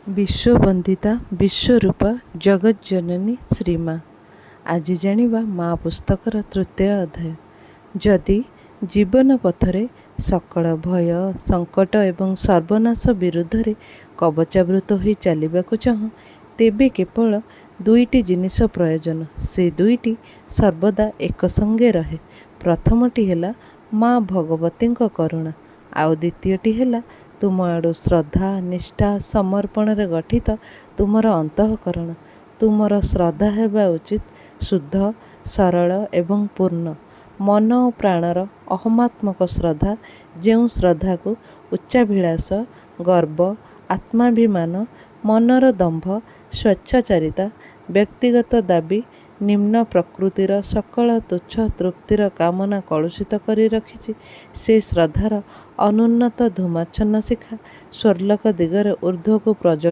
ବିଶ୍ୱବନ୍ଦିତା ବିଶ୍ୱରୂପା ଜଗଜ୍ଜନନୀ ଶ୍ରୀମା। ଆଜି ଜାଣିବା ମା ପୁସ୍ତକର ତୃତୀୟ ଅଧ୍ୟାୟ। ଯଦି ଜୀବନ ପଥରେ ସକଳ ଭୟ, ସଙ୍କଟ ଏବଂ ସର୍ବନାଶ ବିରୁଦ୍ଧରେ କବଚାବୃତ ହୋଇ ଚାଲିବାକୁ ଚାହଁ, ତେବେ କେବଳ ଦୁଇଟି ଜିନିଷ ପ୍ରୟୋଜନ। ସେ ଦୁଇଟି ସର୍ବଦା ଏକସଙ୍ଗେ ରହେ। ପ୍ରଥମଟି ହେଲା ମା ଭଗବତୀଙ୍କ କରୁଣା, ଆଉ ଦ୍ୱିତୀୟଟି ହେଲା ତୁମ ଆଡ଼ୁ ଶ୍ରଦ୍ଧା, ନିଷ୍ଠା, ସମର୍ପଣରେ ଗଠିତ ତୁମର ଅନ୍ତଃକରଣ। ତୁମର ଶ୍ରଦ୍ଧା ହେବା ଉଚିତ ଶୁଦ୍ଧ, ସରଳ ଏବଂ ପୂର୍ଣ୍ଣ। ମନ ଓ ପ୍ରାଣର ଅହମାତ୍ମକ ଶ୍ରଦ୍ଧା, ଯେଉଁ ଶ୍ରଦ୍ଧାକୁ ଉଚ୍ଚାଭିଳାଷ, ଗର୍ବ, ଆତ୍ମାଭିମାନ, ମନର ଦମ୍ଭ, ସ୍ୱେଚ୍ଛାଚାରିତା, ବ୍ୟକ୍ତିଗତ ଦାବି, ନିମ୍ନ ପ୍ରକୃତିର ସକଳ ତୁଚ୍ଛ ତୃପ୍ତିର କାମନା କଳୁଷିତ କରି ରଖିଛି, ସେ ଶ୍ରଦ୍ଧାର ଅନୁନ୍ନତ ଧୂମାଚ୍ଛନ୍ନ ଶିଖା ସ୍ୱର୍ଲୋକ ଦିଗରେ ଊର୍ଦ୍ଧ୍ୱକୁ ପ୍ରଜ୍ୱଳିତ